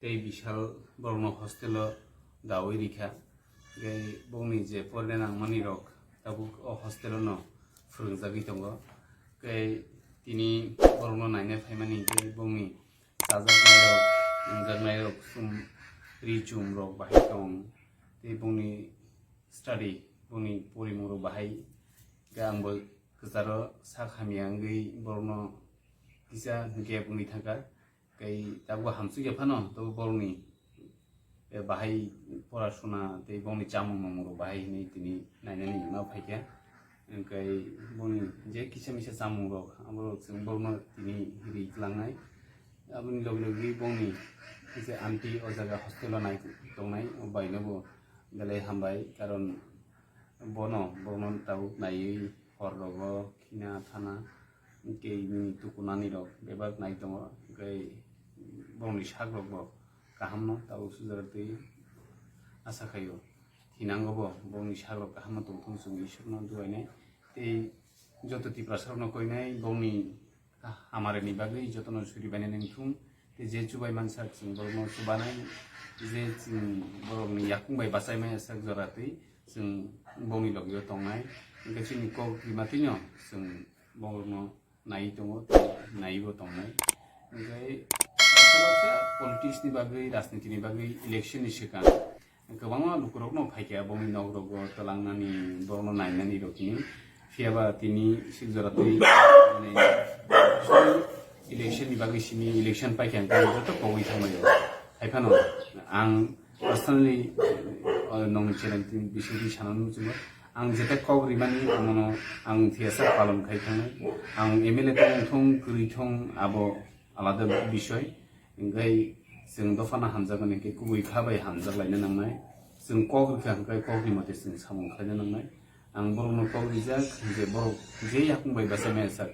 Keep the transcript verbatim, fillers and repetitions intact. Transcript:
Tei Bishal borokno hostel-o dawi rikha. Tei bongni je porina nangmani rok tabuk o hostel-o no phwrwngjagwi tongo. Tei tini borokno naina phaimani hwnkhe bongni chajaknairok, wngjaknairok, chum, ri chumrok bahai tong. Tei bongni study, bongni porimungrok bahai khe angbo kwcharo sak hamya wngwi borokno kisa gap wngwi thangkha. Tei tabuk hamsukya phano tabuk borokni, eh, bahai porasuna tei bongni chamung mamungrok bahai hinwi tini nainani ma phaikha. Hwnkhe bongni je kisa misa chamungrok aborok chwng borokno tini ri tlangnai. Aboni logi logi bongni je aunty o jaga hostel-o nai tongnai, o baino bo belai hambai, karon bono, bono tabuk naiwi hor rogo khina thana, hwnkhe nini tukunani rok bebak nai tongo, hwnkhe borokni sak rok bo kaham no tabuk sujara twi asa khaio. Thinango bo borokni sak rok kaham no tongthung chwng Ishwar no duainai. Tei joto Tiprasa rok no koinai bongni hamari ni bagwi jotono suri bainani wngthung. Tei je chubai mansa chwng borokno chubanai, je chwng borokni yakung bai bachai maya sak jora twi chwng bongni logio tongnai. Hwnkhe chini kok rima twino chwng borokno nai tongo, tei naibo tongnai. Hwnkhe baksa baksa politics ni bagwi, rajniti ni bagwi election ni swkang kwbangma lukurokno phaikha bongni nok rogo twlangnani, borokno nainani rok hini. Phiyaba tini sik jora twi, mane, election ni bagwi simi election paikha hwnkhe joto kogwi thanglaio. Haiphano ang personally, uh, nongni channel ni bisingtwi sanani muchungo. Ang jeta kok rimani amono ang thiyasa palon khai thangnai. Ang M L A tong thung, kwrwi thung, abo alada bisoy. Hwnkhe chwng dophano hamjakmani hwnkhe kubui kha bai hamjak laina nangnai. Chwng kok rwkha hwnkhe kokni mote chwng samung khlaina nangnai. Ang borokno kok rijak je borok je yakung bai bachai maya sak.